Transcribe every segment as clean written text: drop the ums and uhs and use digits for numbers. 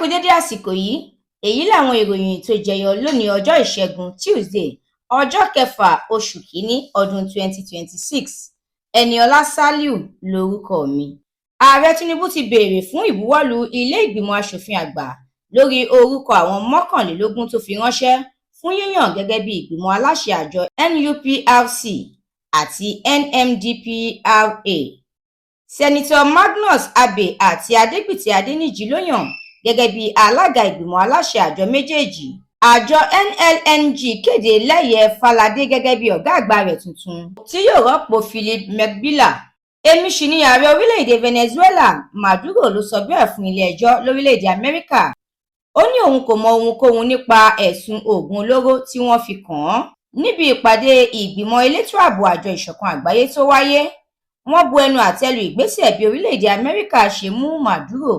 Kú dédé àsìkò yìí. Èyí làwọn ìròyìn tó jẹyọ lónìí, ọjọ́ Ìṣẹ́gun Tuesday, ọjọ́ kẹfà oṣù kínní ọdún 2026. Eniola Saliu lórúkọ mi. Ààrẹ Tinubu ti béèrè fún ìbuwọ́lù Ilé Ìgbìmọ̀ Asòfin Àgbà lórí orúkọ àwọn 21 tó fi ránṣẹ́ fún yíyàn gẹ́gẹ́ bí ìgbìmọ̀ aláṣẹ àjọ NUPRC àti NMDPRA. Senator Magnus Abe àti Adegbite Adeniji ló yàn gẹ́gẹ́ bí alága ìgbìmọ̀ aláṣẹ àjọ méjèèjì. Àjọ NLNG kéde Lẹ́yẹ Falade gẹ́gẹ́ bí ọ̀gá àgbà rẹ̀ tuntun tí yóò rọ́pò Philip Mekbila. Èmi sì ni ààrẹ orílẹ̀-èdè Venezuela, Maduro ló sọ bẹ́ẹ̀ fún ilé-ẹjọ́ lórílẹ̀-èdè Amẹ́ríkà. Ó ní òun kò mọ ohunkóhun nípa ẹ̀sùn oògùn olóró tí wọ́n fi kàn án. Níbi ìpàdé ìgbìmọ̀ elétò ààbò Àjọ Ìṣọ̀kan Àgbáyé tó wáyé, wọ́n bu ẹnu àtẹ́ lu ìgbésẹ̀ bí orílẹ̀-èdè Amẹ́ríkà ṣe mú Maduro.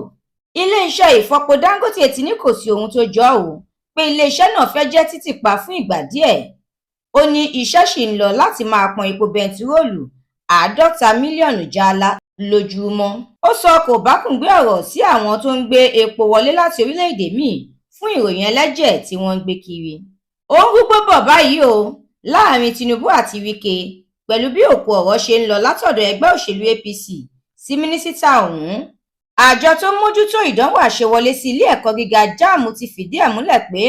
Iléeṣẹ́ ìfọpo Dangote ti ní kò sí ohun tó jọ ọ́ o, pé iléeṣẹ́ náà fẹ́ jẹ́ títì pa fún ìgbà díẹ̀. Ó ní iṣẹ́ ṣì ń lọ láti máa pọn epo bẹntiróòlù 50 mílíọ̀nù jálá lójúmọ́. Ó sọ kòbákùngbé ọ̀rọ̀ sí àwọn tó ń gbé epo wọlé láti orílẹ̀-èdè míì fún ìròyìn ẹlẹ́jẹ̀ tí wọ́n ń gbé kiri. Ó ń rúgbó bọ̀ báyìí o láàrin Tinubu àti Wike, pẹ̀lú bí òkú ọ̀rọ̀ ṣe ń lọ látọ̀dọ̀ ẹgbẹ́ òṣèlú APC sí mínísítà ọ̀hún. Àjọ tó ń mójútó ìdánwò àṣewọlé sí ilé ẹ̀kọ́ gíga JAMB ti fìdí ẹ̀ múlẹ̀ pé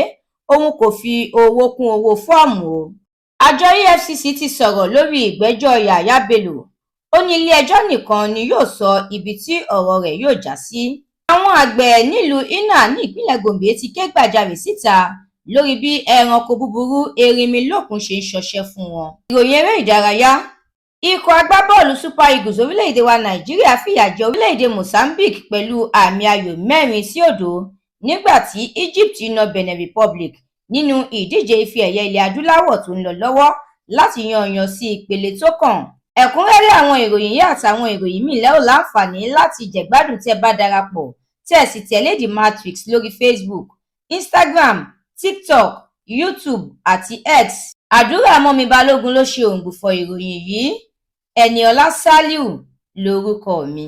òun kò fi owó kún owó fọ́ọ̀mù o. Àjọ EFCC ti sọ̀rọ̀ lórí ìgbẹ́jọ́ Yàyà Bello. Ó ní ilé-ẹjọ́ nìkan ni yóò sọ ibi tí ọ̀rọ̀ rẹ̀ yóò já sí. Àwọn àgbẹ̀ nílùú Inal ní ìpínlẹ̀ Gombe ti ké gbàjarè síta lórí bí ẹranko búburú erinmilókun ṣe ń ṣọṣẹ́ fún wọn. Ìròyìn eré ìdárayá: Ikọ̀ agbábọ́ọ̀lù Super Eagles orílẹ̀-èdè wa Nàìjíríà fìyà jẹ orílẹ̀-èdè Mozambique pẹ̀lú àmì ayò 4-0, nígbà tí Egypt na Benin Republic nínú ìdíje Ife Ẹ̀yẹ Ilẹ̀ Adúláwọ̀ tó ń lọ lọ́wọ́ láti yanyan sí ìpele tó kàn. Ẹ̀kúnrẹ́rẹ́ àwọn ìròyìn yìí àtàwọn ìròyìn míì lẹ́ ó láǹfààní láti jẹ̀gbádùn tẹ́ bá darapọ̀ tẹ́ ẹ sì tẹ̀lé The Matrix lórí Facebook, Instagram, TikTok, YouTube àti X. Àdúrà mọ́mi Balógun ló ṣe òǹgbùfọ̀ ìròyìn yìí. Eniola Saliu lórúkọ mi.